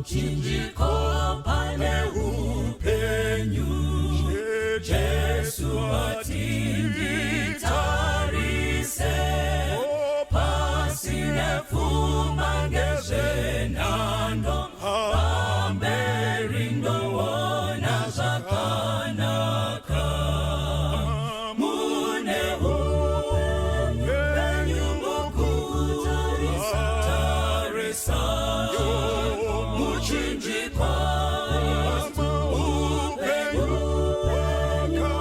Pamuchinjiko pane upenyu, Jesu ati nditarise, pasine pfuma ngezvenhando, pamberi ndoona zvakanaka. Mune upenyu mukutarisa, tarisa muchinjikwa, upenyu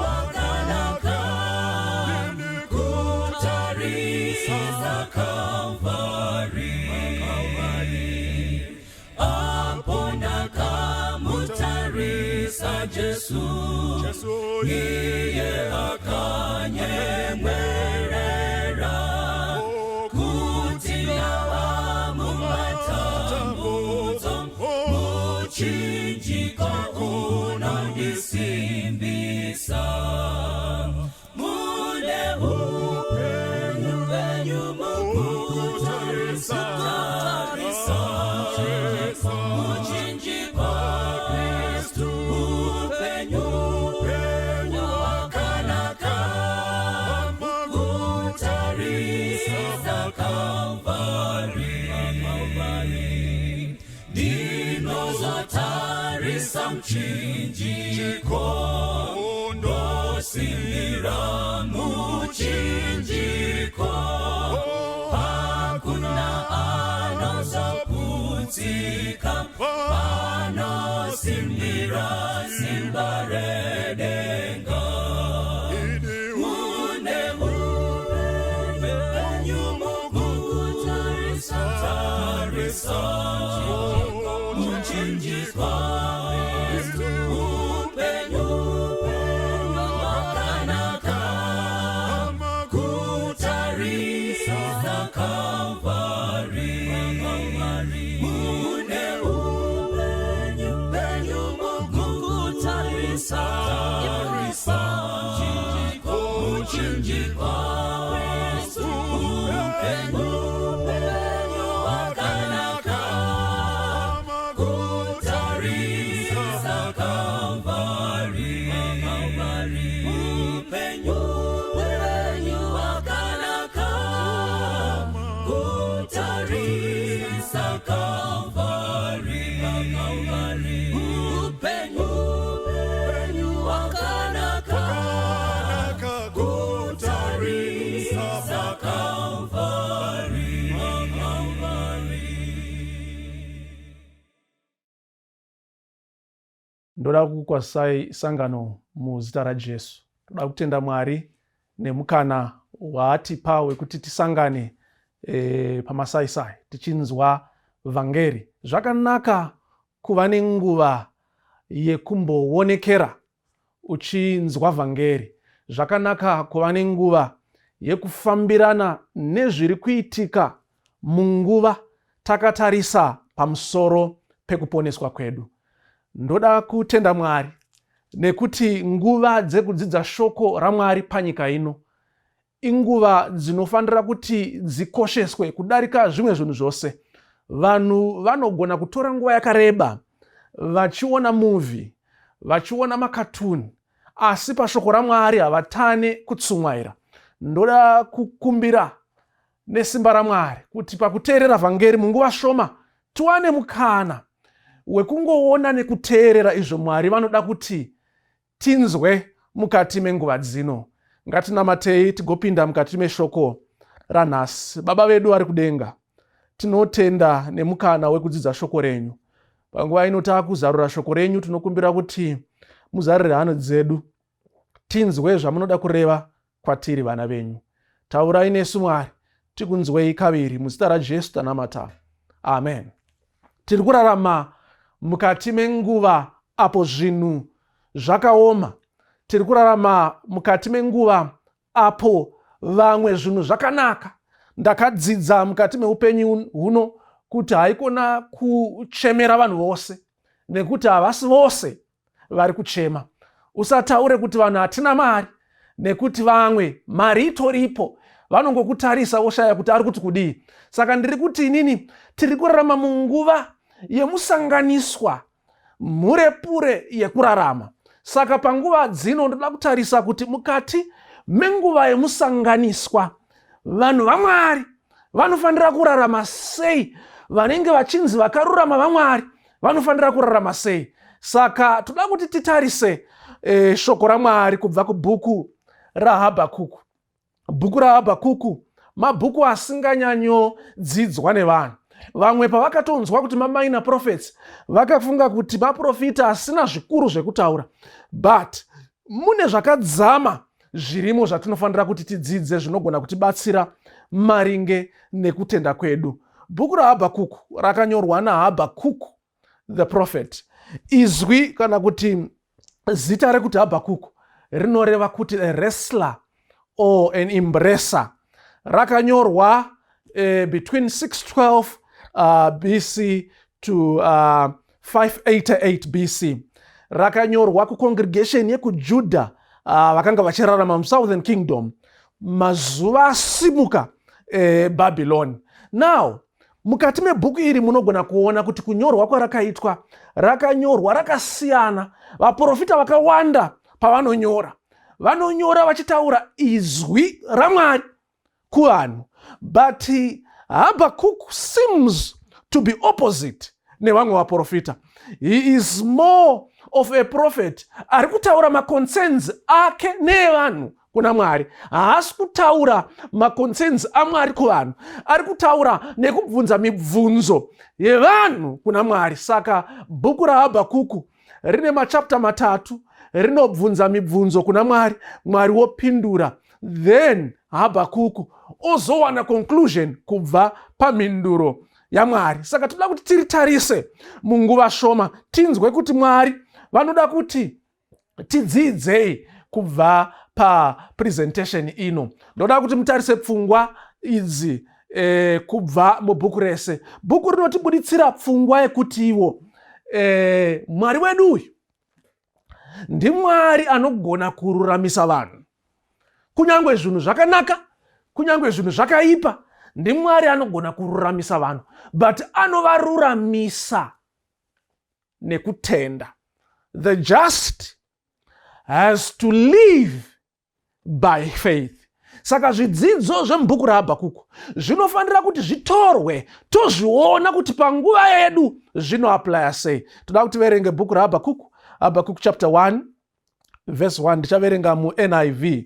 wakanaka, kutarisa Kalvari. Apo ndakamutarisa Jesu, iye akanyemwerera, kuti ndava mumatambudzo, muchinjiko unondisimbisa. Mune upenyu penyu mukutarisa, tarisa muchinjikwa, Kristu, upenyu wakanaka, kutarisa Kalvari. Ndinozotarisa muchinjiko, ndosimbira muchinjiko, hakuna anozoputsika panosimbira simba redenga. Mune upenyu mukutarisa, tarisa muchinjikwa, upenyu wakanaka, kutarisa Kalvari. Mune upenyu penyu mukutarisa, tarisa muchinjikwa, upenyu wakanaka, kutarisa Kalvari. Upenyu wakanaka, kutarisa Kalvari. Upenyu wakanaka, kutarisa Kalvari. Ndoda kukukwazisai sangano muzita raJesu. Ndoda kutenda Mwari nemukana waatipa wekuti tisangane pamasaisai tichinzwa vhangeri. Zvakanaka kuva nenguva yekumboonekera uchinzwa vhangeri. Zvakanaka kuva nenguva yekufambirana nezviri kuitika munguva takatarisa pamusoro pekuponeswa kwedu. Ndoda kutenda Mwari nekuti nguva dzekudzidza shoko raMwari panyika ino inguva dzinofanira kuti dzikosheswe kudarika zvimwe zvinhu zvose. Vanhu vanogona kutora nguva yakareba vachiona muvhi, vachiona makatuni, asi pashoko raMwari havatane kutsumwaira. Ndoda kukumbira nesimba raMwari kuti pakuteerera vhangeri munguva shoma tiwane mukana wekungoona nekuteerera izvo Mwari vanoda kuti tinzwe mukati menguva dzino. Ngatinamatei tigopinda mukati meshoko ranhasi. Baba vedu vari kudenga, tinotenda nemukana wekudzidza shoko renyu. Panguva ino taakuzarura shoko renyu, tinokumbira kuti muzarure hano dzedu tinzwe zvamunoda kureva kwatiri vana venyu. Taurai nesu Mwari, tikunzwei kaviri muzita raJesu tanamata, amen. Tiri kurarama mukati menguva apo zvinhu zvakaoma. Tiri kurarama mukati menguva apo vamwe zvinhu zvakanaka. Ndakadzidza mukati meupenyu huno kuti haikona kuchemera vanhu vose, nekuti havasi vose vari kuchema. Usataure kuti vanhu hatina mari, nekuti vamwe mari itoripo, vanongokutarisa voshaya kuti ari kuti kudii. Saka ndiri kuti inini tiri kurarama munguva yemusanganiswa, mhurepure yekurarama. Saka panguva dzino ndoda kutarisa kuti mukati menguva yemusanganiswa vanhu vaMwari vanofanira kurarama sei, vanenge vachinzi vakarurama vaMwari vanofanira kurarama sei. Saka toda kuti titarise shoko raMwari kubva kubhuku raHabhakuku. Bhuku raHabhakuku mabhuku asinganyanyodzidzwa nevanhu. Vamwe pavakatonzwa kuti maminor prophets vakafunga kuti maprofita asina zvikuru zvekutaura, but mune zvakadzama zvirimo zvatinofanira kuti tidzidze zvinogona kutibatsira maringe nekutenda kwedu. Bhuku raHabhakuku rakanyorwa naHabhakuku the prophet. Izwi kana kuti zita rekuti Habhakuku rinoreva kuti a wrestler or an embracer. Rakanyorwa between 612 BC to 588 BC. Rakanyorwa kucongregation yekuJudha vakanga vachirarama muSouthern Kingdom mazuva asimuka Babylon. Now mukati mebhuku iri munogona kuona kuti kunyorwa kwarakaitwa, rakanyorwa rakasiyana. Vaprofita vakawanda pavanonyora, vanonyora vachitaura izwi raMwari kuvanhu, but Habakkuk seems to be opposite nevamwe vaprofita. He is more of a prophet ari kutaura maconcerns ake neevanhu kuna Mwari. Haasi kutaura maconcerns aMwari kuvanhu, ari kutaura nekubvunza mibvunzo yevanhu kuna Mwari. Saka bhuku raHabhakuku rine machapter 3, rinobvunza mibvunzo kuna Mwari, Mwari wopindura, then Habhakuku ozowana conclusion kubva pamhinduro yaMwari. Saka toda kuti tiritarise munguva shoma, tinzwe kuti Mwari vanoda kuti tidzidzei kubva papresentation ino. Ndoda kuti mutarise pfungwa idzi kubva mubhuku rese. Bhuku rinotibuditsira pfungwa yekuti iwo Mwari wedu uyu ndiMwari anogona kururamisa vanhu, kunyange zvinhu zvakanaka, kunyange zvinhu zvakaipa. NdiMwari anogona kururamisa vanhu, but anovaruramisa nekutenda. The just has to live by faith. Saka zvidzidzo zvemubhuku raHabhakuku zvinofanira kuti zvitorwe, tozviona kuti panguva yedu zvinoapplya sei. Toda kuti verenge bhuku raHabhakuku, Habakkuk chapter 1 verse 1. Ndichaverenga muNIV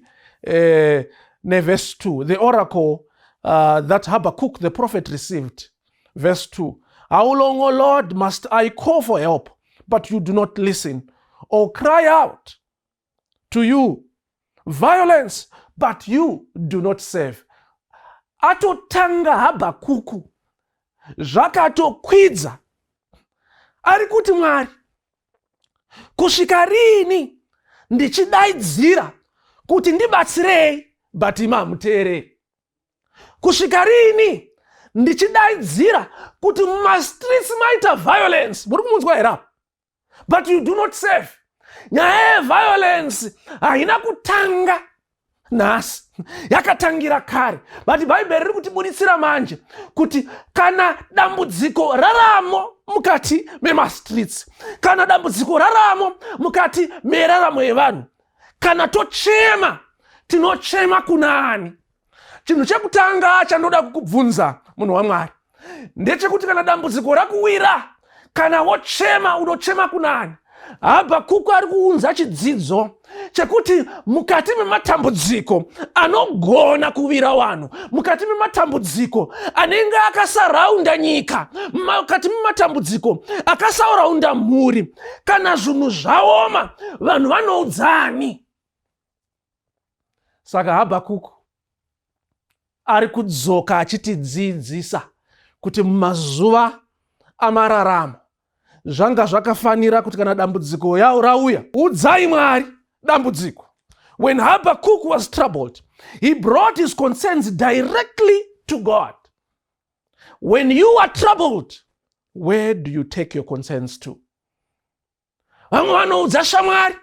neverse 2. The oracle that Habakkuk the prophet received. Verse 2: "How long, O Lord, must I call for help, but you do not listen, or cry out to you violence, but you do not save?" Atotanga Habhakuku zvakatokwidza, ari kuti, "Mwari, kusvika riini ndichidaidzira kuti ndibatsirei, but imi hamuteerei? Kusvika riini ndichidaidzira kuti mumastreets maita violence?" Muri kumunzwa here apa? "But you do not save." Nyaya yeviolence haina kutanga nhasi, yakatangira kare, but Bhaibheri riri kutibuditsira manje kuti kana dambudziko raramo mukati memastreets, kana dambudziko raramo mukati meraramo yevanhu, kana tochema, tinochema kuna ani? Chinhu chekutanga chandoda kukubvunza, munhu waMwari, ndechekuti kana dambudziko rakuwira, kana wochema, unochema kunani? Habhakuku ari kuunza chidzidzo chekuti mukati mematambudziko anogona kuwira vanhu, mukati mematambudziko anenge akasaraunda nyika, mukati mematambudziko akasaraunda mhuri, kana zvinhu zvaoma, vanhu vanoudzani? Saka Habhakuku ari kudzoka achitidzidzisa kuti mumazuva amararamo zvanga zvakafanira kuti kana dambudziko rauya, udzai Mwari dambudziko. When Habakkuk was troubled, he brought his concerns directly to God. When you are troubled, where do you take your concerns to? Vamwe vanoudza shamwari,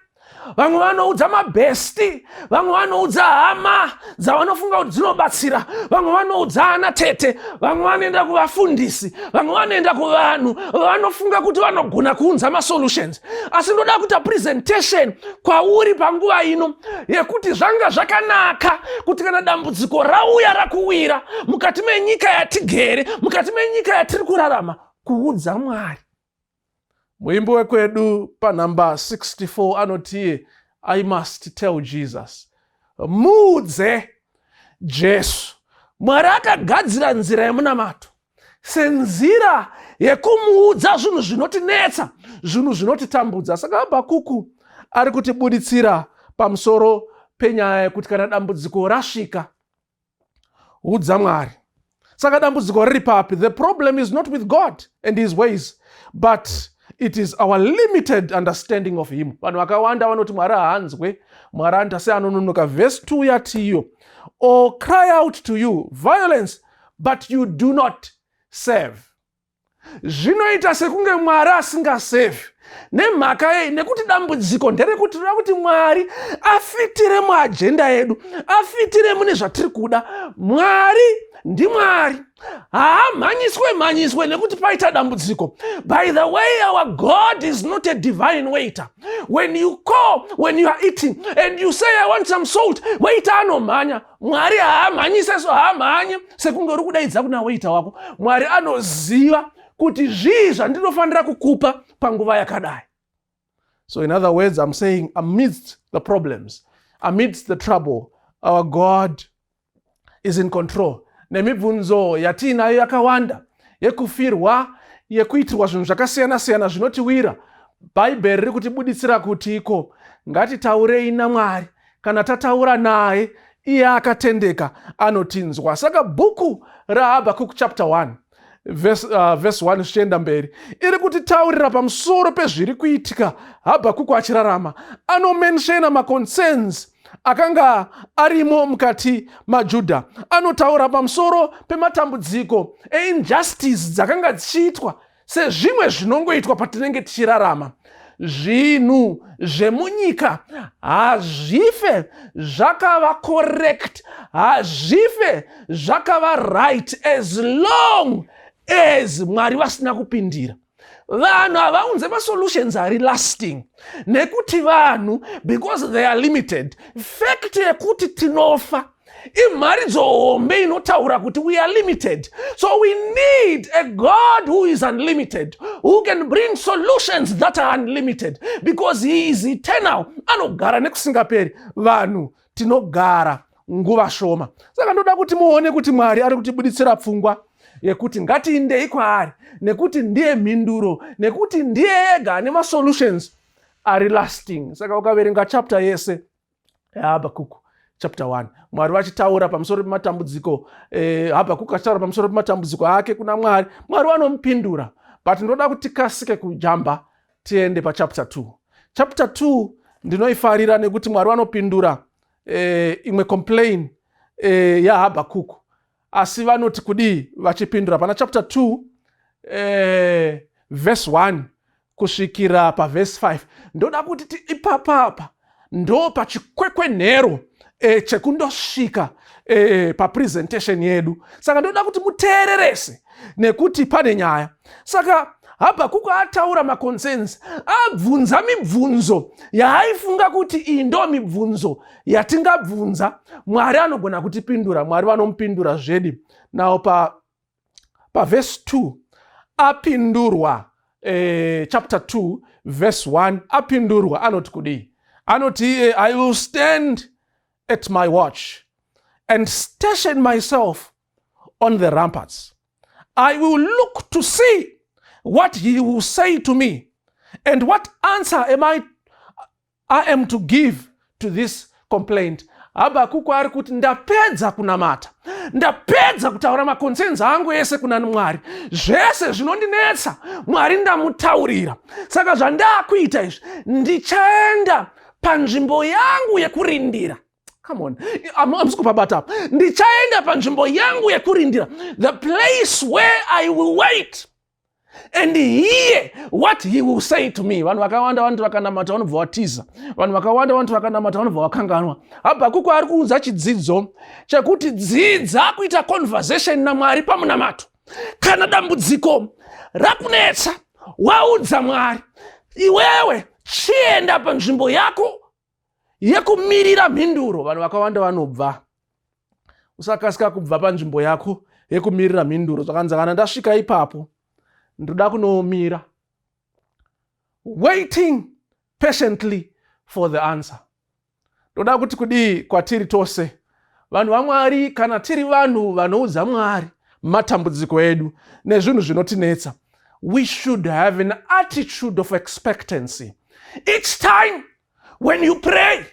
Vamwe vanoudza mabhesti, vamwe vanoudza hama dzavanofunga kuti dzinobatsira, vamwe vanoudza ana tete, vamwe vanoenda kuvafundisi, vamwe vanoenda kuvanhu vanofunga kuti vanogona kuunza masolutions. Asi ndoda kuita presentation kwauri panguva ino yekuti zvanga zvakanaka kuti kana dambudziko rauya rakuwira mukati menyika yatigere, mukati menyika yatiri kurarama, kuudza Mwari. Muimbi wekwedu panhamba 64 anotiye, "I must tell Jesus." Muudze Jesu. Mwari akagadzira nzira yemunamato senzira yekumuudza zvinhu zvinotinetsa, zvinhu zvinotitambudza. Saka Habhakuku ari kutibuditsira pamusoro penyaya yekuti kana dambudziko rasvika, udza Mwari. Saka dambudziko riri papi? The problem is not with God and his ways, but it is our limited understanding of him. Vanhu vakawanda vanoti Mwari haanzwe, Mwari anoita seanononoka. Vhesi 2 yatiyo, "Or cry out to you violence, but you do not save." Zvinoita sekunge Mwari asingasevhi. Nemhaka yei? Nekuti dambudziko nderekuti toda kuti Mwari afitire muagenda yedu, afitire mune zvatiri kuda. Mwari ndiMwari, haamhanyiswe mhanyiswe nekuti paita dambudziko. By the way, our God is not a divine waiter. When you call, when you are eating and you say, "I want some salt," waiter anomhanya. Mwari haamhanyise, so haamhanye sekunge uri kudaidza kuna waiter wako. Mwari anoziva kuti zvii zvandinofanira kukupa panguva yakadai. So in other words, I'm saying, amidst the problems, amidst the trouble, our God is in control. Nemibvunzo yatiinayo yakawanda, yekufirwa, yekuitirwa zvinhu zvakasiyana-siyana zvinotiwira, Bhaibheri riri kutibuditsira kuti iko ngatitaurei naMwari. Kana tataura naye, iye akatendeka, anotinzwa. Saka bhuku raHabhakuk chapter 1 verse 1 zvichienda mberi iri kutitaurira pamusoro pezviri kuitika Habhakuku achirarama. Anomenshena maconcerns akanga arimo mukati maJudha. Anotaura pamusoro pematambudziko einjustice dzakanga dzichiitwa, sezvimwe zvinongoitwa patinenge tichirarama. Zvinhu zvemunyika hazvife zvakava correct, hazvife zvakava right as long as Mwari vasina kupindira. Vanhu havaunze masolutions ari lasting, nekuti vanhu, because they are limited. Fact yekuti tinofa imharidzo hombe inotaura kuti we are limited. So we need a God who is unlimited, who can bring solutions that are unlimited, because he is eternal, anogara nekusingaperi. Vanhu tinogara nguva shoma. Saka ndoda kuti muone kuti Mwari ari kutibuditsira pfungwa yekuti ngatiindei kwaari, nekuti ndiye mhinduro, nekuti ndiye ega ane masolutions ari lasting. Saka ukaverenga chapter yese yaHabhakuku chapter 1, Mwari vachitaura pamusoro pematambudziko, Habhakuku achitaura pamusoro pematambudziko ake kuna Mwari, Mwari vanomupindura. But ndoda kuti tikasike kujamba tiende pachapter 2. Chapter 2 ndinoifarira nekuti Mwari vanopindura imwe complain yaHabhakuku. Asi vanoti kudii vachipindura pana chapter 2 verse 1 kusvikira pavhesi 5? Ndoda kuti ipapapa ndo pachikwekwenhero chekundosvika papresentation yedu. Saka ndoda kuti muteererese, nekuti pane nyaya. Saka Habhakuku ataura maconcerns, abvunza mibvunzo yaaifunga kuti iyi ndo mibvunzo yatingabvunza, Mwari anogona kutipindura. Mwari vanomupindura zvedi. Now pavhesi 2 apindurwa, chapter 2 verse 1 apindurwa, anoti kudii? Anoti iye, "I will stand at my watch and station myself on the ramparts. I will look to see what he will say to me and what answer am I am to give to this complaint." Habhakuku ari kuti, ndapedza kunamata, ndapedza kutaura maconcerns angu ese kuna Mwari, zvese zvinondinetsa Mwari ndamutaurira. Saka zvandaakuita izvi, ndichaenda panzvimbo yangu yekurindira. Come on, hamusi kupabata apa. Ndichaenda panzvimbo yangu yekurindira, the place where I will wait and hear what he will say to me. Vanhu vakawanda vanoti vakanamata vanobva vatiza. Vanhu vakawanda vanoti vakanamata vanobva vakanganwa. Habhakuku ari kuunza chidzidzo chekuti dzidza kuita conversation naMwari pamunamato. Kana dambudziko rakunetsa, waudza Mwari, iwewe chienda panzvimbo yako yekumirira mhinduro. Vanhu vakawanda vanobva. Usakasika kubva panzvimbo yako yekumirira mhinduro. Zvakanzi, kana ndasvika ipapo, ndoda kunomira, waiting patiently for the answer. Ndoda kuti kudii kwatiri tose vanhu vaMwari? Kana tiri vanhu vanoudza Mwari matambudziko edu nezvinhu zvinotinetsa, we should have an attitude of expectancy. Each time when you pray,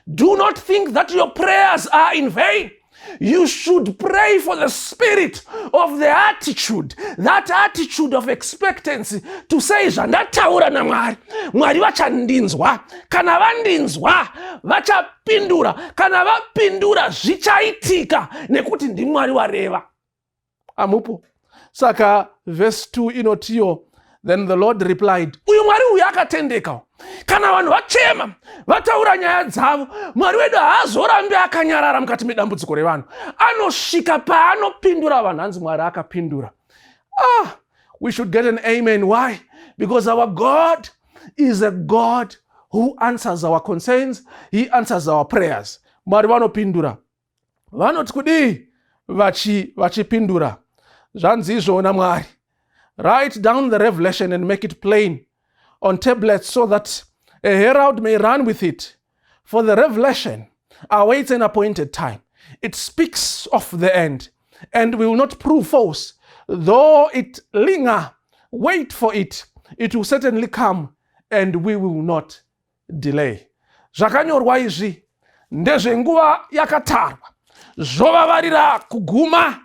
do not think that your prayers are in vain. You should pray for the spirit of the attitude, that attitude of expectancy, to say, "Zvandataura naMwari, Mwari vachandinzwa. Kana vandinzwa, vachapindura. Kana vapindura, zvichaitika, nekuti ndiMwari wareva." Amupo? Saka vhesi 2 inotiyo, "Then the Lord replied." Uyu Mwari uyu akatendeka. Kana vanhu vachema, vataura nyaya dzavo, Mwari wedu haazorambi akanyarara mukati medambudziko revanhu. Anosvika paanopindura vanhu. Hanzi Mwari akapindura. Ah, we should get an amen. Why? Because our God is a God who answers our concerns. He answers our prayers. Mwari vanopindura. Vanoti kudii vachipindura? Zvanzi izvona Mwari, "Write down the revelation and make it plain on tablets so that a herald may run with it. For the revelation awaits an appointed time. It speaks of the end and will not prove false. Though it linger, wait for it. It will certainly come and we will not delay." Zvakanyorwa izvi ndezvenguva yakatarwa, zvovavarira kuguma.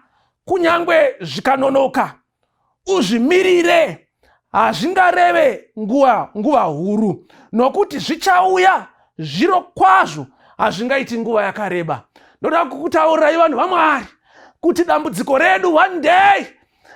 Kunyange zvikanonoka, uzvimirire. Hazvingareve nguva huru, nokuti zvichauya zviro kwazvo, hazvingaiti nguva yakareba. Ndoda kukutaurirai, vanhu vaMwari, kuti dambudziko redu one day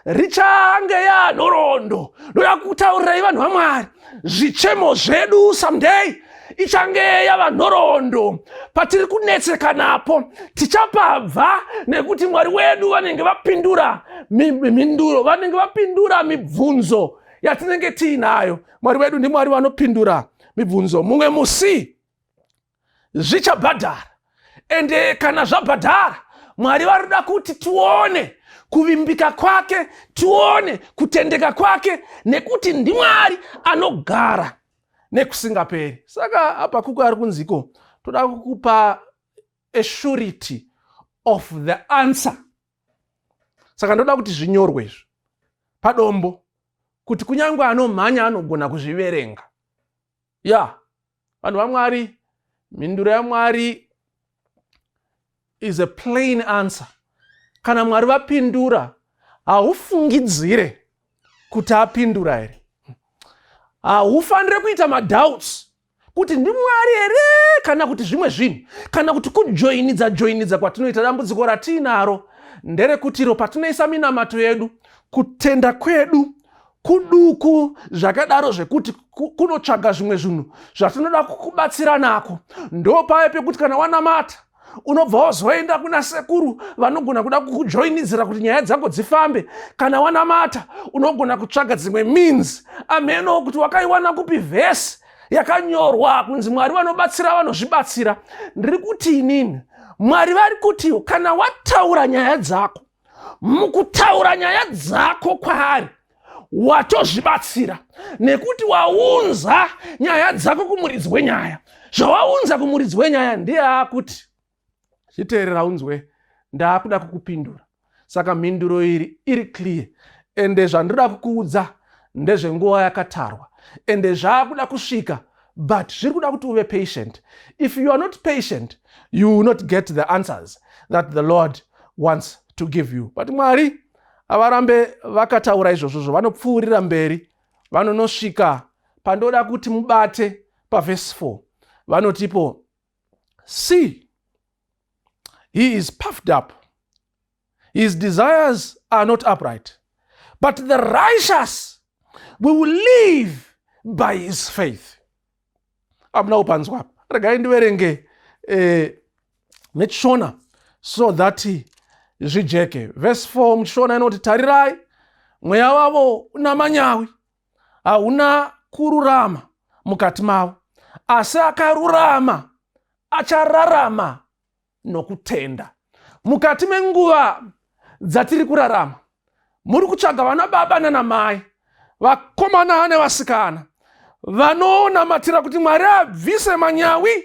richange yanhoroondo. Ndoda kukutaurirai, vanhu vaMwari, zvichemo zvedu someday ichange yava nhoroondo. Patiri kunetseka napo tichapabva, nekuti Mwari wedu vanenge vapindura mhinduro, vanenge vapindura mibvunzo yatinenge tiinayo. Mwari wedu ndiMwari vanopindura mibvunzo. Mumwe musi zvichabhadhara, ende kana zvabhadhara, Mwari varida kuti tione kuvimbika kwake, tione kutendeka kwake, nekuti ndiMwari anogara nekusingaperi. Saka Habhakuku ari kunziko, toda kukupa a surety of the answer. Saka ndoda kuti zvinyorwe izvi padombo, kuti kunyange anomhanya anogona kuzviverenga. Ya, vanhu vaMwari, mhinduro yaMwari is a plain answer. Kana Mwari vapindura, haufungidzire kuti apindura here. Haufaniri kuita madoubts kuti ndiMwari here kana kuti zvimwe zvinhu, kana kuti kujoinidza joinidza kwatinoita. Dambudziko ratiinaro nderekutiro patinoisa minamato yedu, kutenda kwedu kuduku zvakadaro zvekuti kunotsvaga zvimwe zvinhu zvatinoda kukubatsira nako. Ndo paya pekuti kana wanamata, unobva wazoenda kuna sekuru vanogona kuda kukujoinidzira kuti nyaya dzako dzifambe. Kana wanamata, unogona kutsvaga dzimwe means. Ameno kuti wakaiwana kupi vhesi yakanyorwa kunzi Mwari vanobatsira vanozvibatsira. Ndiri kuti inini, Mwari vari kuti kana wataura nyaya dzako, mukutaura nyaya dzako kwaari watozvibatsira, nekuti waunza nyaya dzako kumuridzi wenyaya. Zvawaunza kumuridzi wenyaya, ndiye akuti, "Chiteerera unzwe, ndaakuda kukupindura." Saka mhinduro iri iri clear, ende zvandoda kukuudza ndezvenguva yakatarwa, ende zvaakuda kusvika, but zviri kuda kuti uve patient. If you are not patient, you will not get the answers that the Lord wants to give you. But Mwari havarambe vakataura izvozvozvo, vanopfuurira mberi, vanonosvika pandoda kuti mubate pavhesi 4. Vanotipo, "See, he is puffed up. His desires are not upright, but the righteous We will live by his faith. Hamuna kupanzwa apa. Regai ndiverenge neChishona so that zvijeke. Verse 4 muChishona inoti, tarirai, mweya wavo una manyawi, hauna kururama mukati mavo, asi akarurama achararama nokutenda. Mukati menguva dzatiri kurarama, muri kutsvaga vana baba nanamai, vakomana nevasikana vanonamatira kuti Mwari abvise manyawi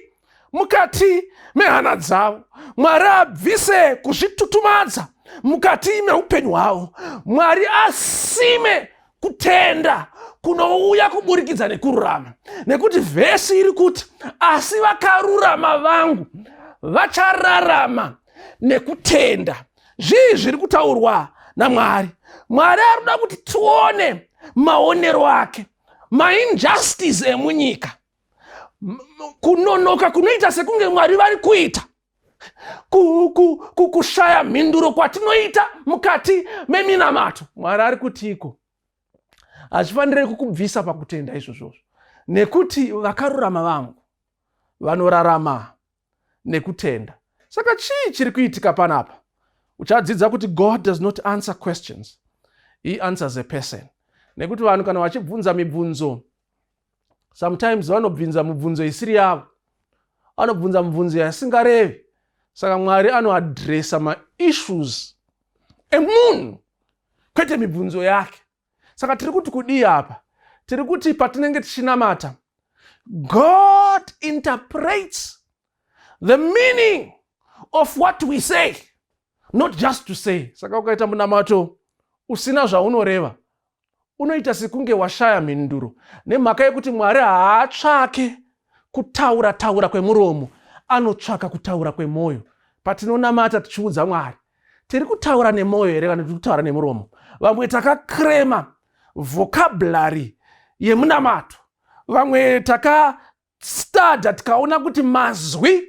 mukati mehana dzavo, Mwari abvise kuzvitutumadza mukati meupenyu hwavo, Mwari asime kutenda kunouya kuburikidza nekururama. Nekuti vhesi iri kuti, asi vakarurama vangu vachararama nekutenda. Zvii zviri kutaurwa naMwari? Mwari ari kuda kuti tione maonero ake mainjustice emunyika, kunonoka kunoita sekunge Mwari vari kuita, kushaya mhinduro kwatinoita mukati meminamato. Mwari ari kutiko hazvifanire kukubvisa pakutenda izvozvozvo, nekuti vakarurama vangu vanorarama nekutenda. Saka chii chiri kuitika panapa? Uchadzidza kuti God does not answer questions, he answers a person. Nekuti vanhu kana vachibvunza mibvunzo, sometimes vanobvunza mibvunzo isiri yavo, vanobvunza mibvunzo yasingarevi. Saka Mwari anoadresa maissues emunhu, kwete mibvunzo yake. Saka tiri kuti kudii apa? Tiri kuti patinenge tichinamata, God interprets the meaning of what we say, not just to say. Saka ukaita munamato usina zvaunoreva, unoita sekunge washaya mhinduro, nemhaka yekuti Mwari haatsvake kutaura taura kwemuromo, anotsvaka kutaura kwemwoyo. Patinonamata tichiudza Mwari, tiri kutaura nemwoyo here kana tiri kutaura nemuromo? Vamwe takakrema vocabulary yemunamato, vamwe takastadha tikaona kuti mazwi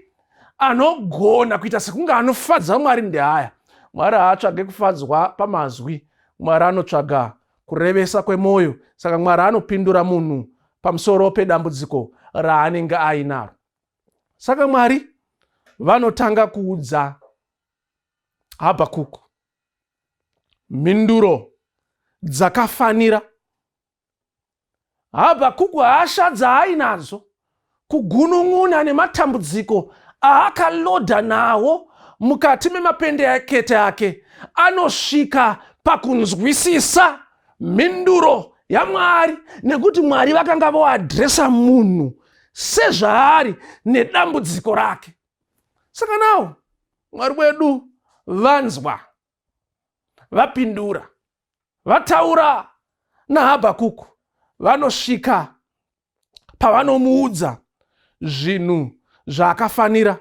anogona kuita sekunge anofadza Mwari ndeaya. Mwari haatsvage kufadzwa pamazwi, Mwari anotsvaga kurevesa kwemwoyo. Saka Mwari anopindura munhu pamusoro pedambudziko raanenge ainaro. Saka Mwari vanotanga kuudza Habhakuku mhinduro dzakafanira. Habhakuku hasha dzaainadzo, kugunun'una nematambudziko aakalodha nawo mukati memapendekete ake, anosvika pakunzwisisa mhinduro yaMwari, nekuti Mwari vakanga voadresa munhu sezvaari nedambudziko rake. Saka nawo Mwari wedu vanzwa, vapindura, vataura naHabhakuku, vanosvika pavanomuudza zvinhu zvaakafanira,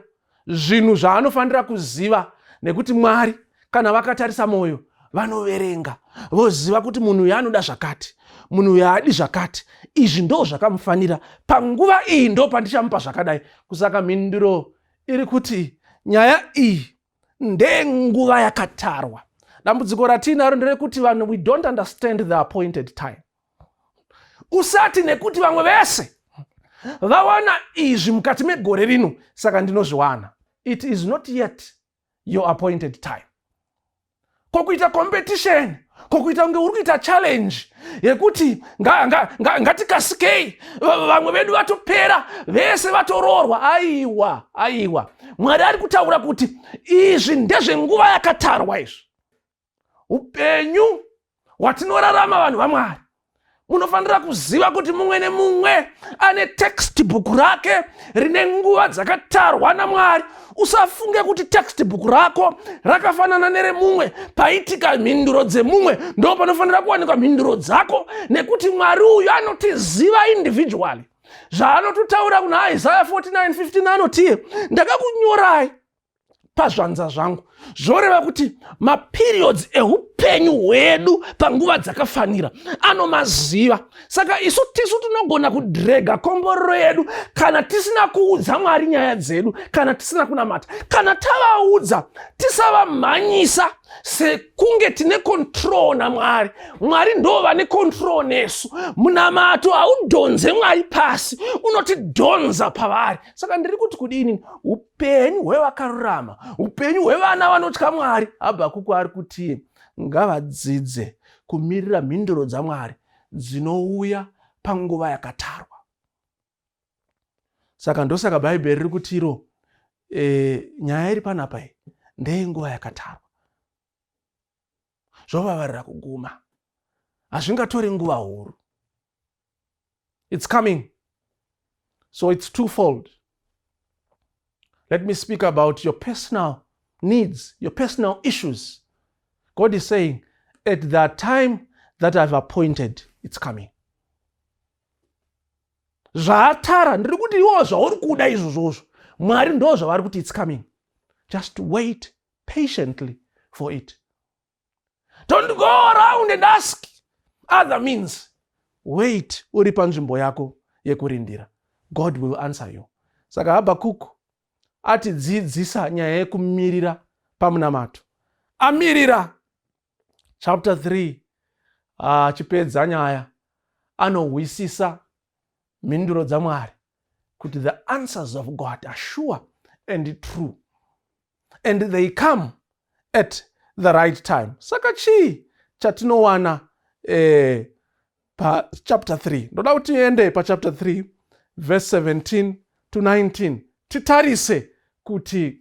zvinhu zvaanofanira kuziva. Nekuti Mwari kana vakatarisa mwoyo, vanoverenga voziva kuti munhu uyu anoda zvakati, munhu uyu haadi zvakati, izvi ndo zvakamufanira panguva iyi, ndo pandichamupa zvakadai. Kusaka mhinduro iri kuti nyaya iyi ndenguva yakatarwa. Dambudziko ratiinaro nderekuti vanhu, we don't understand the appointed time. Usati nekuti vamwe vese vawana izvi mukati megore rino, saka ndinozviwana. It is not yet your appointed time. Kokuita competition, kokuita kunge uri kuita challenge yekuti ngatikasikei, vamwe vedu vatopera vese, vatoroorwa. Aiwa, aiwa, Mwari ari kutaura kuti izvi ndezvenguva yakatarwa. Izvi upenyu hwatinorarama. Vanhu vaMwari, munofanira kuziva kuti mumwe nemumwe ane textbook rake rine nguva dzakatarwa naMwari. Usafunge kuti textbook rako rakafanana neremumwe. Paitika mhinduro dzemumwe, ndo panofanira kuwanikwa mhinduro dzako, nekuti Mwari uyu anotiziva individually. Zvaanototaura kuna Isaya 49:15, anotiye, "Ndakakunyorai pazvanza zvangu." Zvoreva kuti maperiods eupenyu hwedu panguva dzakafanira anomaziva. Saka isu tisu tinogona kudrega komborero yedu kana tisina kuudza Mwari nyaya dzedu, kana tisina kunamata. Kana tavaudza, tisavamhanyisa. Sekunge tine control naMwari. Mwari ndo vane control nesu. Munamato haudhonze Mwari pasi, unotidhonza pavari. Saka ndiri kuti kudini? Upenyu hwevakarurama, upenyu hwevana vanotya Mwari, Habhakuku ari kuti ngavadzidze kumirira mhinduro dzaMwari dzinouya panguva yakatarwa. Saka ndosaka Bhaibheri riri kuti iro nyaya iri panapa iyi ndeyenguva yakatarwa. Zvovavarira kuguma, hazvingatori nguva huru. It's coming. So it's twofold. Let me speak about your personal needs, your personal issues. God is saying, at the time that I've appointed, it's coming. Zvaatara, ndiri kuti iwo zvauri kuda izvozvozvo, Mwari ndo zvavari kuti it's coming. Just wait patiently for it. Don't go around and ask other means. Wait uri panzvimbo yako yekurindira. God will answer you. Saka Habhakuku atidzidzisa nyaya yekumirira pamunamato. Amirira, chapter 3 achipedza nyaya, anohwisisa mhinduro dzaMwari kuti the answers of God are sure and true and they come at the right time. Saka chii chatinowana pachapter 3? Ndoda kuti tiende pachapter 3 verse 17 to 19, titarise kuti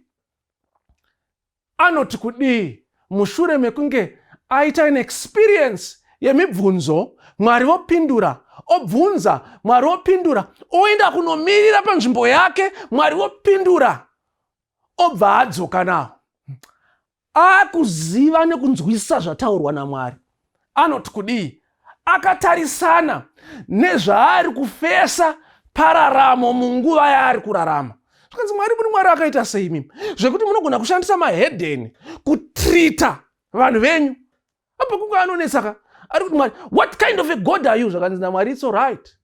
anoti kudii mushure mekunge aita an experience yemibvunzo. Mwari vopindura, obvunza, Mwari wopindura, oenda kunomirira panzvimbo yake, Mwari wopindura, obva adzoka nawo akuziva nekunzwisisa zvataurwa naMwari. Anoti kudii akatarisana nezvaari kufesa pararamo munguva yaari kurarama? Zvikanzi, "Mwari, muri Mwari akaita sei imimi, zvekuti munogona kushandisa mahedheni kutreata vanhu venyu?" Habhakuku anonetsaka, ari kuti, "Mwari, what kind of a God are you?" Zvakanzi naMwari, "It's all right,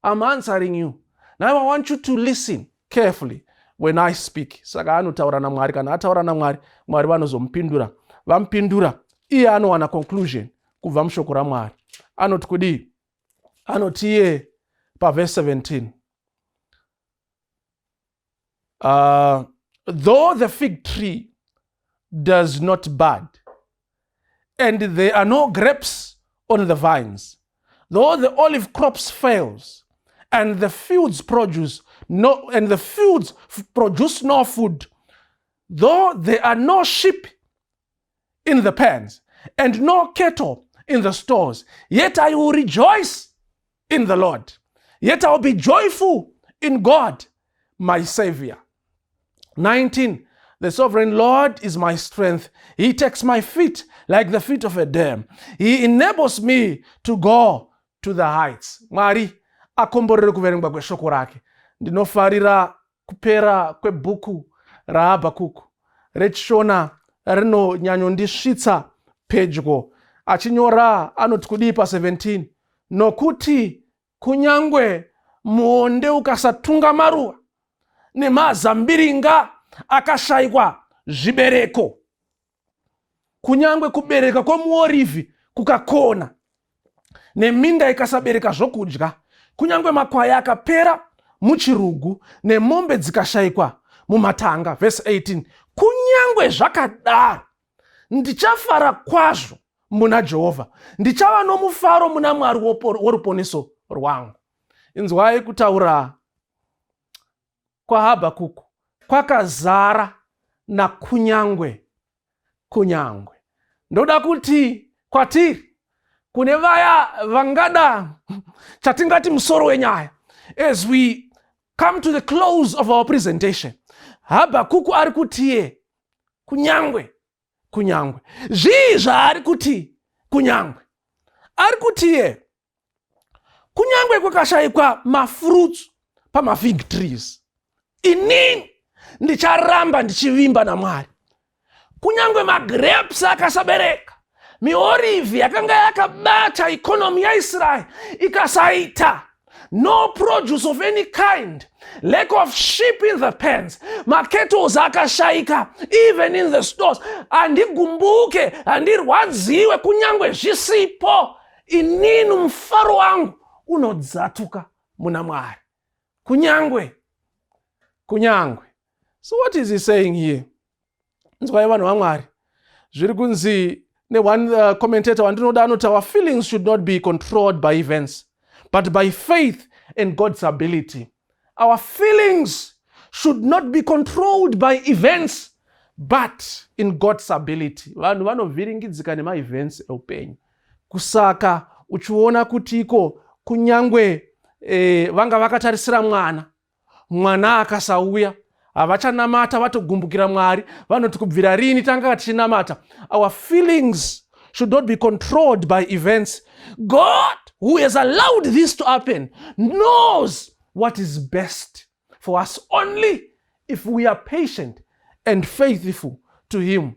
I'm answering you now. I want you to listen carefully when I speak." Saka anotaura naMwari. Kana ataura naMwari, Mwari vanozomupindura. Vamupindura, iye anowana conclusion kubva mushoko raMwari. Anoti kudii? Anoti iye pavhesi 17, "Though the fig tree does not bud and there are no grapes on the vines, though the olive crops fails and the fields produce no and the fields produce no food, though there are no sheep in the pens and no cattle in the stores, yet I will rejoice in the Lord. Yet I will be joyful in God, my Savior." 19. "The sovereign Lord is my strength. He takes my feet like the feet of a deer. He enables me to go to the heights." Mwari akomborere kuverengwa kweshoko rake. Ndinofarira kupera kwebhuku raHabhakuku. RechiShona rinonyanyondisvitsa pedyo. Achinyora anoti kudii pa17? "Nokuti kunyangwe muonde ukasatunga maruva, nemazambiringa akashayikwa zvibereko, kunyangwe kubereka kwomuorivhi kukakona, neminda ikasabereka zvokudya, kunyangwe makwai akapera muchirugu, nemombe dzikashayikwa mumatanga," vhesi 18, "kunyangwe zvakadaro ndichafara kwazvo muna Jehovha, ndichava nomufaro muna Mwari woruponeso rwangu." Inzwai kutaura kwaHabhakuku kwakazara nakunyangwe, kunyangwe. Ndoda kuti kwatiri kune vaya vangada chatingati musoro wenyaya, as we come to the close of our presentation, Habhakuku ari kutiye kunyangwe, kunyangwe. Zvii zvaari kuti kunyangwe? Ari kutiye kunyangwe kwakashayikwa mafruits pamafig trees, inini ndicharamba ndichivimba naMwari. Kunyange magrapes akasabereka, miorivhi yakanga yakabata economy yaIsraeri ikasaita, No produce of any kind, lack of sheep in the pens, makettles akashayika even in the stores. Handigumbuke, handirwadziwe kunyangwe zvisipo. Inini mufaro wangu unodzatuka muna Mwari, kunyangwe, kunyangwe. So what is he saying here? Nzwai, vanhu vaMwari, zviri kunzi neone commentator wandinoda anoti, "Our feelings should not be controlled by events, but by faith and God's ability." Our feelings should not be controlled by events, but in God's ability. Vanhu vanovhiringidzika nemaevents eupenyu, kusaka uchiona kuti iko kunyangwe vanga vakatarisira mwana, mwana akasauya, havachanamata, vatogumbukira Mwari. Vanoti, "Kubvira rini tanga tichinamata?" Our feelings should not be controlled by events. God, who has allowed this to happen, knows what is best for us only if we are patient and faithful to him.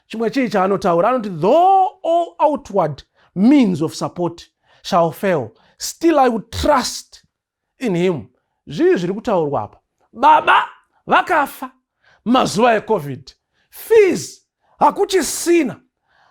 Chimwe chii chaanotaura? Anoti, "Though all outward means of support shall fail, still I would trust in him." Zvii zviri kutaurwa apa? Baba vakafa mazuva eCovid, fees hakuchisina,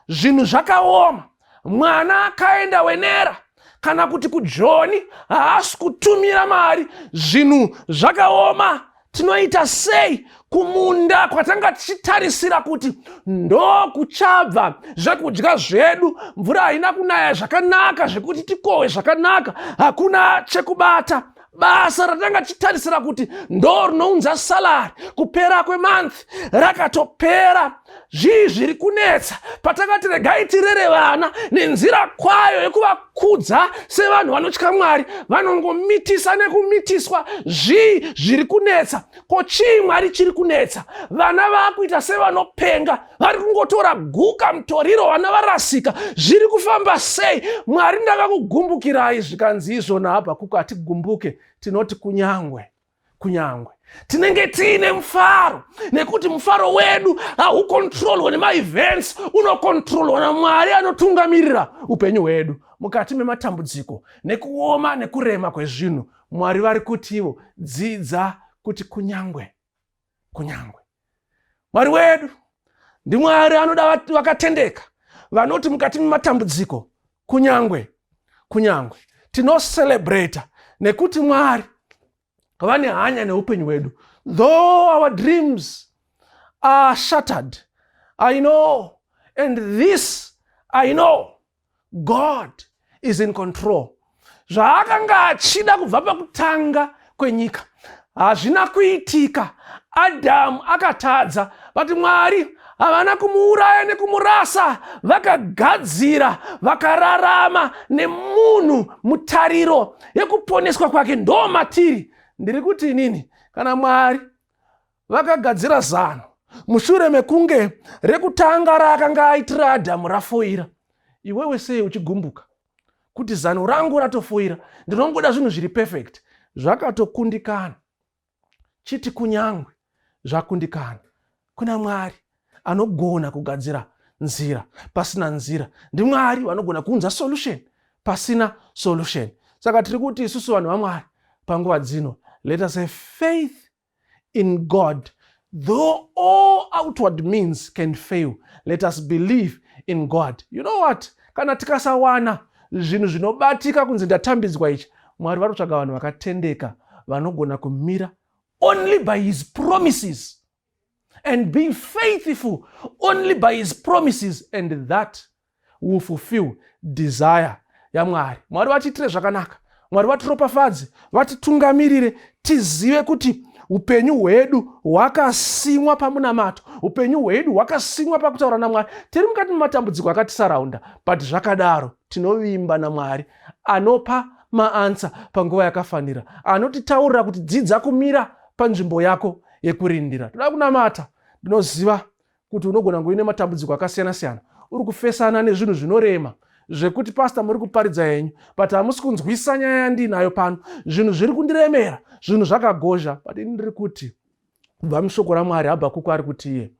zvinhu zvakaoma, mwana akaenda Wenera kana kuti kuJoni, haasi kutumira mari, zvinhu zvakaoma. Tinoita sei? Kumunda kwatanga tichitarisira kuti ndo kuchabva zvekudya zvedu, mvura haina kunaya zvakanaka zvekuti tikohwe zvakanaka, hakuna chekubata. Basa ratanga tichitarisira kuti ndo rinounza salary kupera kwemonth, rakatopera. Zvii zviri kunetsa? Patakati regai tirere vana nenzira kwayo yekuvakudza sevanhu vanotya Mwari, vanongomitisa nekumitiswa. Zvii zviri kunetsa? Ko chii, Mwari, chiri kunetsa? Vana vaakuita sevanopenga, vari kungotora guka, mutoriro, vana varasika. Zviri kufamba sei, Mwari? Ndakakugumbukirai. Zvikanzi izvona Habhakuku, hatigumbuke, tinoti kunyangwe, kunyangwe tinenge tiine mufaro, nekuti mufaro wedu haukontrolwa nemaevents, unokontrolwa naMwari anotungamirira upenyu hwedu mukati mematambudziko nekuoma nekurema kwezvinhu. Mwari vari kutivo, dzidza kuti kunyangwe, kunyangwe. Mwari wedu ndiMwari anoda vakatendeka vanoti mukati mematambudziko, kunyangwe, kunyangwe. Tinocelebrata nekuti Mwari vane hanya neupenyu hwedu. Though our dreams are shattered, I know, and this I know, God is in control. Zvaakanga achida kubva pakutanga kwenyika hazvina kuitika. Adhamu akatadza, but Mwari havana kumuuraya nekumurasa. Vakagadzira, vakararama nemunhu mutariro yekuponeswa kwake. Ndo matiri. Ndiri kuti inini, kana Mwari vakagadzira zano mushure mekunge rekutanga raakanga aitira Adhamu rafoira, iwewe sei uchigumbuka kuti zano rangu ratofoira, ndinongoda zvinhu zviri perfect? Zvakatokundikana. Chiti kunyangwe zvakundikana, kuna Mwari anogona kugadzira nzira pasina nzira. NdiMwari vanogona kuunza solution pasina solution. Saka tiri kuti isusu vanhu vaMwari panguva dzino, let us have faith in God. Though all outward means can fail, let us believe in God. You know what? Kana tikasawana zvinhu zvinobatika kunzi ndatambidzwa ichi, Mwari vari kutsvaga vanhu vakatendeka vanogona kumira only by his promises and being faithful only by his promises, and that will fulfill desire yaMwari. Mwari vatiitire zvakanaka, Mwari vatiropafadze, vatitungamirire, tizive kuti upenyu hwedu hwakasimwa pamunamato, upenyu hwedu hwakasimwa pakutaura naMwari. Tiri mukati mematambudziko akatisaraunda, but zvakadaro tinovimba naMwari anopa maanswer panguva yakafanira, anotitaurira kuti dzidza kumira panzvimbo yako yekurindira. Toda kunamata. Ndinoziva kuti unogona kunge uine matambudziko akasiyana-siyana, uri kufesana nezvinhu zvinorema zvekuti, "Pastor, muri kuparidza henyu, but hamusi kunzwisa nyaya yandinayo pano. Zvinhu zviri kundiremera, zvinhu zvakagozha." But ini ndiri kuti kubva mushoko raMwari, Habhakuku ari kuti iye,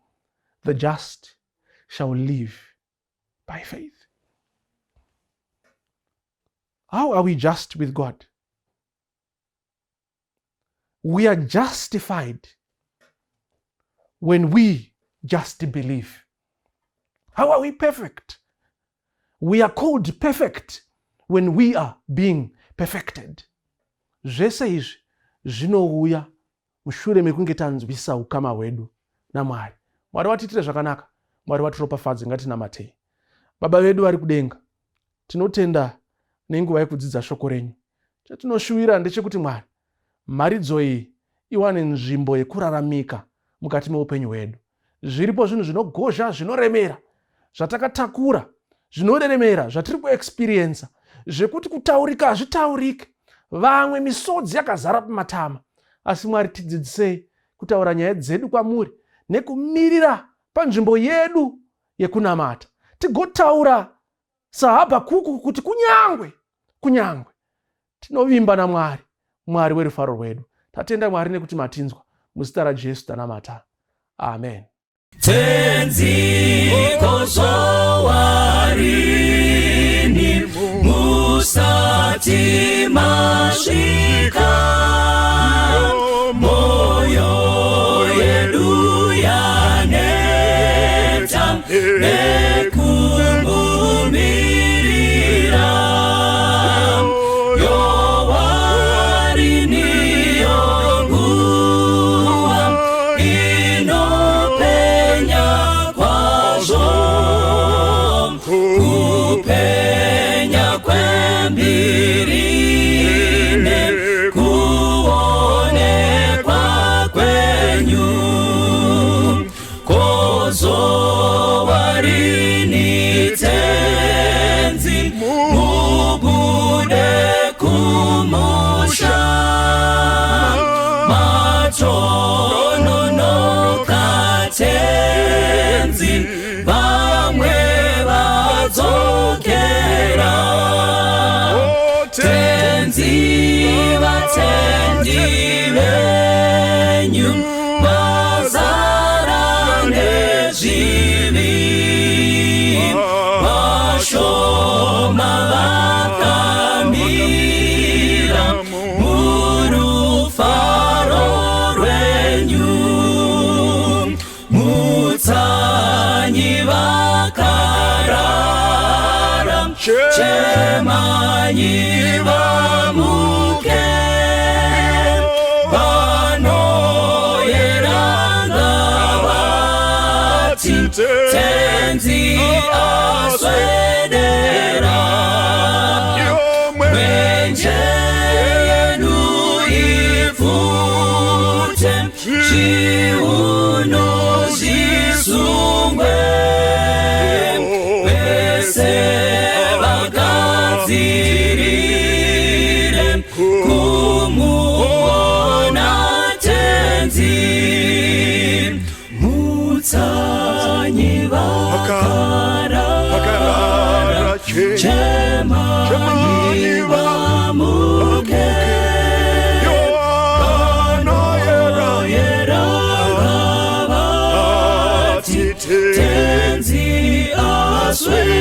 "The just shall live by faith." How are we just with God? We are justified when we just believe. How are we perfect? We are called perfect when we are being perfected. Zvese izvi zvinouya mushure mekunge tanzwisa ukama hwedu naMwari. Mwari watiitire zvakanaka, Mwari watiropafadze. Ngatinamatei. Baba vedu vari kudenga, tinotenda nenguva yekudzidza shoko renyu. Chatinoshuvira ndechekuti, Mwari, mharidzo iyi iwane nzvimbo yekuraramika mukati meupenyu hwedu. Zviripo zvinhu zvinogozha, zvinoremera, zvatakatakura, zvinoremera, zvatiri kuexperiensa, zvekuti kutaurika hazvitaurike. Vamwe misodzi yakazara pamatama, asi Mwari, tidzidzisei kutaura nyaya dzedu kwamuri nekumirira panzvimbo yedu yekunamata, tigotaura saHabhakuku kuti kunyangwe kunyangwe tinovimba naMwari, Mwari werufaro rwedu. Tatenda, Mwari, nekuti matinzwa. Muzita raJesu tanamata, amen. Tenzi, kozowarini musati masvika? Moyo yedu yaneta nekumumirira. Yowarini nguva inopenya kwazvo, kupenya kwembiri nekuonekwa kwenyu. Kozowarini, Tenzi, mubude kumusha? Matononoka, Tenzi, vamwe vadzokera. Tenzi, vatendi venyu vazara nezvivi, vashoma vakamira murufaro rwenyu. Mutsanyi vakarara, chemanyi vamuke. Vanoyeranga vati Tenzi aswedera. Mwenje yedu ipfute, zviuno zvisungwe, vese vagadzirire kumuona Tenzi. Mutsanyi vakarara, chemanyi vamuke. Vanoyera vati Tenzi aswedera.